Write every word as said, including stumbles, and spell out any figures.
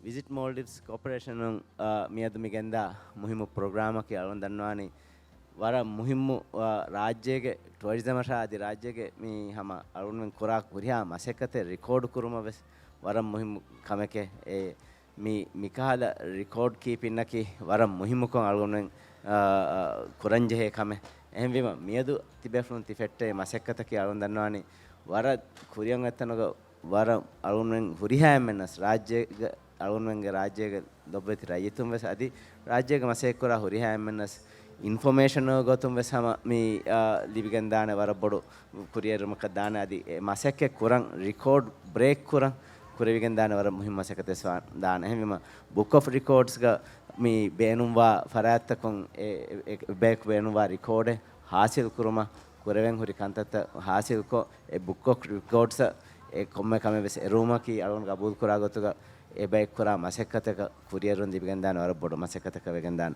ވިޒިޓް މޯލްޑިވްސް ކޯޕަރޭޝަނުން، އާ، މިއަދު މި ގެންދާ މުހިއްމު ޕްރޮގްރާމަކީ އަޅުން ދަންނަވާނީ ވަރަށް މުހިއްމު، އާ، ރާއްޖޭގެ ޓުއަރިޒަމަށާ އަދި ރާއްޖޭގެ މި ހަމަ އަޅުންމެން ކުރާ ހުރިހާ މަސައްކަތެއް ރިކޯޑް ކުރުމަށް ވެސް ވަރަށް މުހިއްމު ކަމެކޭ. އެ މި، މިކަހަލަ ރިކޯޑް ކީޕިންއަކީ ވަރަށް މުހިއްމުކޮށް އަޅުގަނޑުމެން، އާ، އާ، ކުރަންޖެހޭ ކަމެއް. އެހެންވީމަ، މިއަދު ތިބޭފުޅުން ތި ފެއްޓޭ މަސައްކަތަކީ އަޅުން ދަންނަވާނީ ވަރަށް ކުރިއަށް އޮތްތަނުގަ ވަރަށް އަޅުގަނޑުމެން ހުރިހާ އެންމެންނަސް ރާއްޖޭގަ، އަޅުގަނޑުމެންގެ ރާއްޖޭގެ ލޮބުވެތި ރައްޔިތުން ވެސް އަދި ރާއްޖޭގެ މަސައްކަތްކުރާ ހުރިހާ އެންމެންނަސް އިންފޮމޭޝަނުގެ ގޮތުން ވެސް ހަމަ މި، އާ، ލިބިގެންދާނެ ވަރަށް ބޮޑު ކުރިއެރުމަކަށް ދާނެ. އަދި އެ މަސައްކަތް ކުރަން ރިކޯޑް ބްރޭކް ކުރަން ކުރެވިގެންދާނެ ވަރަށް މުހިންމު މަސައްކަތެއް ވެސް ދާނެ. އެހެންވީމަ، ބުކް އޮފް ރިކޯޑްސްގަ މި ބޭނުންވާ ފަރާތްތަކުން އެ، އެ، އެ ބަޔަކު ބޭނުންވާ ރިކޯޑެއް ހާސިލް ކުރުމަށް ކުރެވެން ހުރި ކަންތައްތައް ހާސިލްކޮށް، އެ ބުކް އޮފް ރިކޯޑްސް އެ ކޮންމެ ކަމެއް ވެސް އެރުވުމަކީ އަޅުގަނޑު ގަބޫލުކުރާ ގޮތުގަ އެ ބަޔަކު ކުރާ މަސައްކަތަކަށް ކުރިއެރުން ލިބިގެންދާނެ ވަރަށް ބޮޑު މަސައްކަތަކަށް ވެގެންދާނެ.